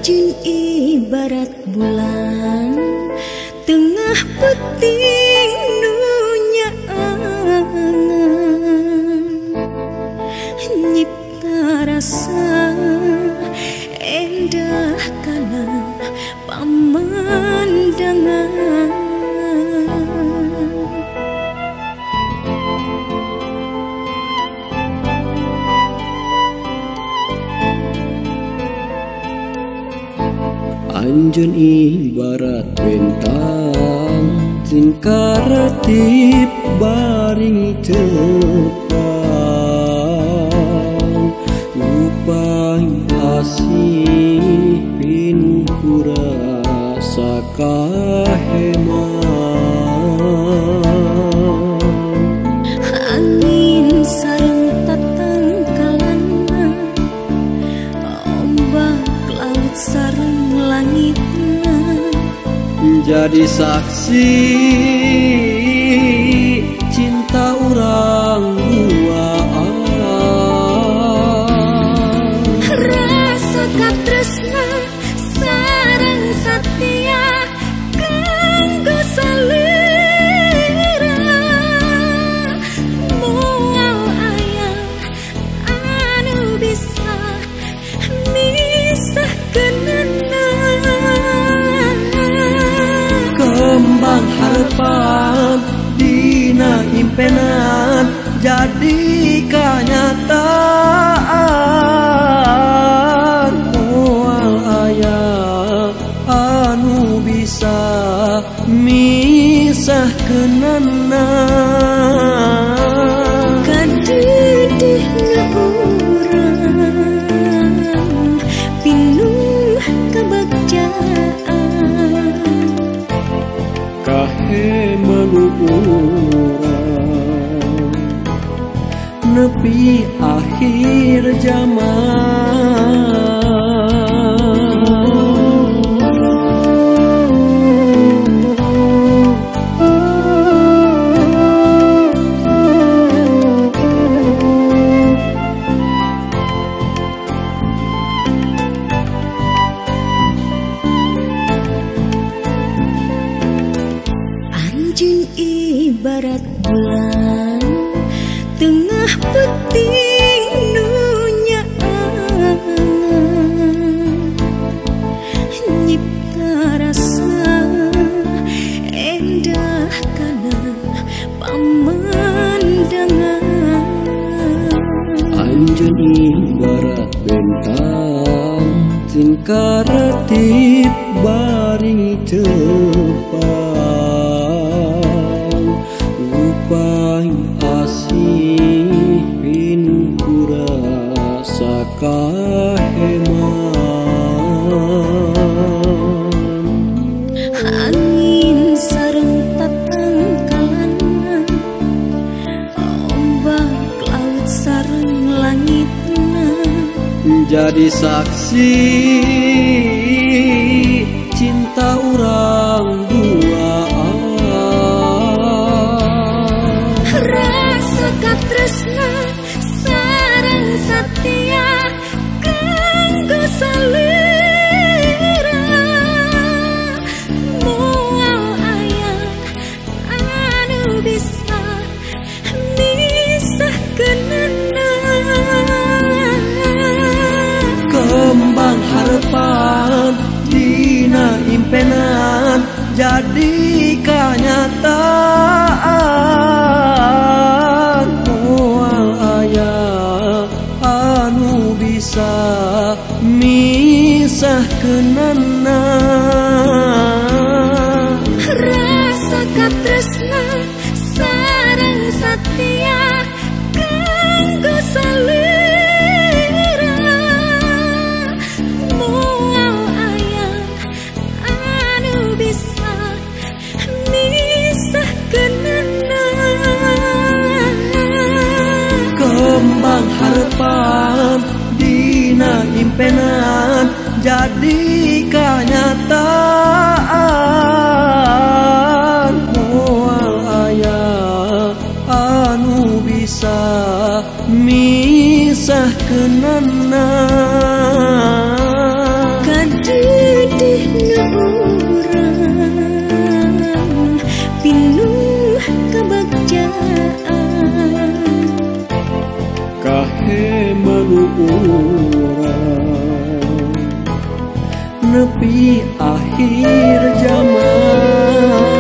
Anjeun ibarat bulan tengah peuting nu nyaangan, nyipta rasa endah kana pamandangan. Anjeun ibarat bentang cingkaratip baring cepang, upang asih pinuh ku rasa kaheman. Angin sareng tatangkalanna, ombak laut sareng langitna, jadi saksi cinta urang duaan. Rasa katresna sareng satia kanggo salira, moal aya anu bisa misahkeunana. Kembang harapan dina impenan jadi kenyataan, moal aya anu bisa misahkeunana. Kadedehna urang pinuh kabagjaan, kaheman urang nepi akhir zaman. Anjeun ibarat bulan tengah peuting nu nyaangan, nyipta rasa endah kana pamandangan. Anjeun ibarat bentang cingkaratip baring cepang, upang asih pinuh ku rasa kaheman. Angin sareng tatangkalanna, ombak laut sareng langitna, jadi saksi cinta urang duaan. Rasa katresna sareng satia kanggo salira, moal aya anu bisa misahkeunana. Kembang harapan dina impenan jadi kenyataan, moal aya anu bisa misahkeunana. Rasa katresna sareng satia kanggo salira, moal aya anu bisa misahkeunana. Kembang harapan dina impenan jadi kenyataan, moal aya anu bisa misahkeunana. Kadedehna Urang nepi akhir zaman.